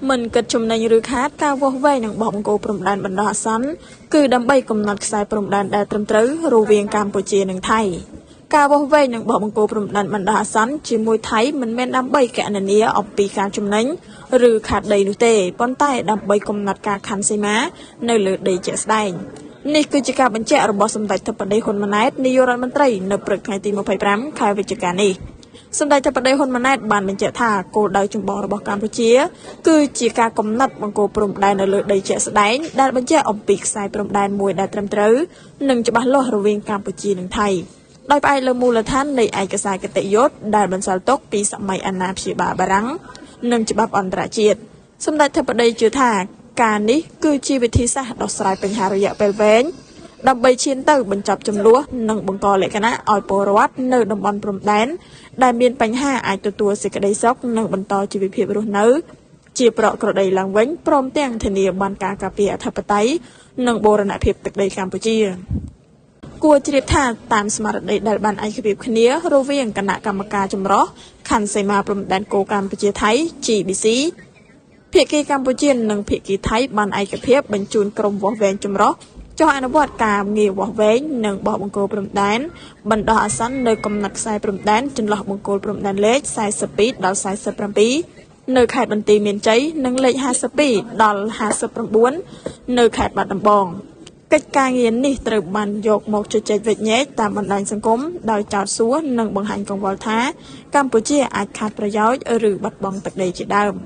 មិនគិតចំណេញឬខាតការវាស់វែងនិងបោះបង្គោលព្រំដែនបណ្ដោះអាសន្នគឺដើម្បីកំណត់ខ្សែព្រំដែនដែលត្រឹមត្រូវរវាងកម្ពុជានិងថៃការវាស់វែងនិងបោះបង្គោលព្រំដែនបណ្ដោះអាសន្នជាមួយថៃមិនមែនដើម្បីគណនាអំពីការចំណេញឬខាតដីនោះទេប៉ុន្តែដើម្បីកំណត់ការខណ្ឌសីមានៅលើដីជាក់ស្ដែងនេះគឺជាការបញ្ជាក់របស់សម្ដេចធិបតីហ៊ុនម៉ាណែតនាយករដ្ឋមន្ត្រីនៅព្រឹកថ្ងៃទី25ខែវិច្ឆិកានេះសម្ដេចធិបតីហ៊ុនម៉ាណែតបានបញ្ជាក់ថាគោលដៅចម្បងរបស់កម្ពុជា គឺជាការកំណត់បង្គោលព្រំដែននៅលើដីជាក់ស្ដែងដែលបញ្ជាក់អំពីខ្សែព្រំដែនមួយដែលត្រឹមត្រូវនិងច្បាស់លាស់រវាងកម្ពុជានិងថៃដោយផ្អែកលើមូលដ្ឋាននៃឯកសារគតិយុត្តដែលបន្សល់ទុកពីសម័យអាណាព្យាបាលបារាំងនិងច្បាប់អន្តរជាតិសម្ដេចធិបតីជឿថាការនេះគឺជាវិធីសាស្ត្រដោះស្រាយបញ្ហារយៈពេលវែងដើម្បីឈានទៅបញ្ចប់ជម្លោះនិងបង្កលក្ខណៈឲ្យពលរដ្ឋនៅតំបន់ព្រំដែនដែលមានបញ្ហាអាចទទួលសេចក្តីសុខនិងបន្តជីវភាពរស់នៅ ជាប្រក្រតីឡើងវិញព្រមទាំងធានាបានការការពារអធិបតេយ្យនិងបូរណភាពទឹកដីកម្ពុជា គួរជ្រាបថាតាមស្មារតីដែលបានឯកភាពគ្នារវាងគណៈកម្មការចម្រុះខណ្ឌសីមាព្រំដែនគោកកម្ពុជាថៃ GBC ភាគីកម្ពុជានិងភាគីថៃបានឯកភាពបញ្ជូនក្រុមវាស់វែងចម្រុះចុះអនុវត្តការងារវាស់វែងនិងបោះបង្គោលព្រំដែនបណ្ដោះអាសន្ននៅកំណត់ខ្សែព្រំដែនចន្លោះបង្គោលព្រំដែនលេខ42ដល់47នៅខេត្តបន្ទាយមានជ័យនិងលេខ52ដល់59នៅខេត្តបាត់ដំបងកិច្ចការងារនេះត្រូវបានយកមកជជែកវែកញែកតាមបណ្ដាញសង្គមដោយចោទសួរនិងបង្ហាញកង្វល់ថាកម្ពុជាអាចខាតប្រយោជន៍ឬបាត់បង់ទឹកដីជាដើម។